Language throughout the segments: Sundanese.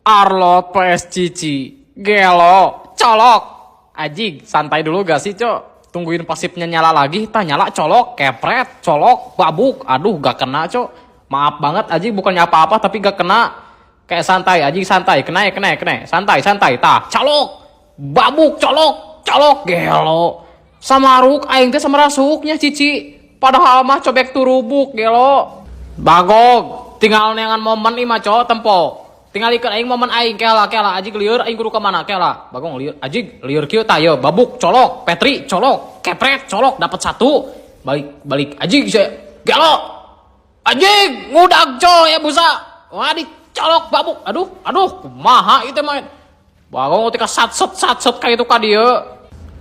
Arlott vs Cici. Gelo, colok. Ajig, santai dulu gak sih, Cok? Tungguin pasifnya nyala lagi, tah nyala, colok, kepret, colok, babuk. Aduh, gak kena, Cok. Maaf banget, Ajig, bukannya apa-apa, tapi gak kena. Kayak santai, Ajig, santai, kena ya, kena ya, kena ya. Santai, santai, tah, colok. Babuk, colok, colok, gelo. Samaruk, aing teh sama rasuknya Cici. Padahal mah cobek turubuk, gelo. Bagong, tinggal neangan momen ima, Cok, tempo. Tinggal ikut aing momen aing, kela kela, ajig lieur, aing kudu ka mana, kela. Bagong lieur, ajig lieur kieu, tah, babuk, colok, Petri colok, kepret, colok, dapat satu. Balik balik, ajig saya gelo. Ajig ngudag, coy, ya busa. Wah, colok, babuk. Aduh, aduh, kumaha itu main. Bagong ketika sat set sat set kayak itu ka dieu.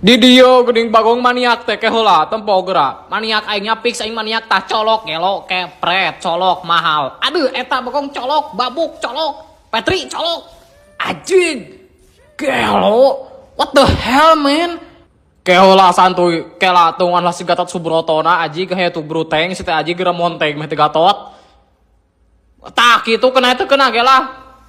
Di dieu geuning Bagong maniak teh, ke heula tempo geura. Maniak aingnya fix, aing maniak, tah, colok, gelo, kepret, colok, mahal. Aduh, eta Bagong, colok, babuk, colok. Petri colok. Anjing. Gelo. What the hell, man? Kehola santuy, kela tungan lah si Gatot Subrotona, aji kayak tuh bruteng si teh, aji geura monteng meh teh Gatot. Tah kitu, kena itu, kena, gela.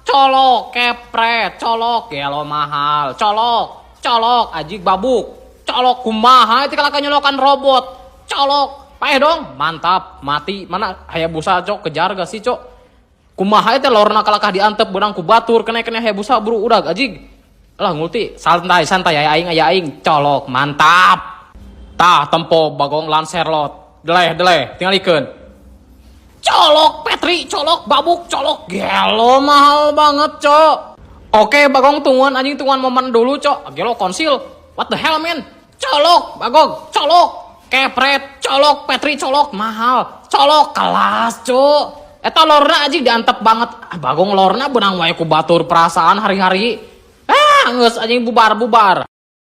Colok, kepret, colok, gelo, mahal. Colok, colok, ajig babuk. Colok, kumaha itu kalau nyolokan robot. Colok, paeh dong, mantap, mati. Mana Hayabusa, Cok, kejar gak sih, Cok? Kumaha itu lorna, kalakah diantep benang ku batur, kena kena Hayabusa, bro, udah ajig. Lah, ngulti, santai santai, aya aing, aya aing, colok, mantap. Tah, tempo Bagong Lancelot. Deleh deleh, tinggalikeun. Colok, Petri, colok, babuk, colok, gelo, mahal banget, Cok. Oke, Bagong, tungguan, anjing, tungguan momen dulu, Cok. Gelo, konsil. What the hell, man? Colok, Bagong, colok, kepret, colok, Petri, colok, mahal. Colok, kelas, Cok. Eta lorna anjing diantep banget. Ah, Bagong, lorna benang wae ku batur perasaan hari-hari. Ah, geus anjing, bubar-bubar.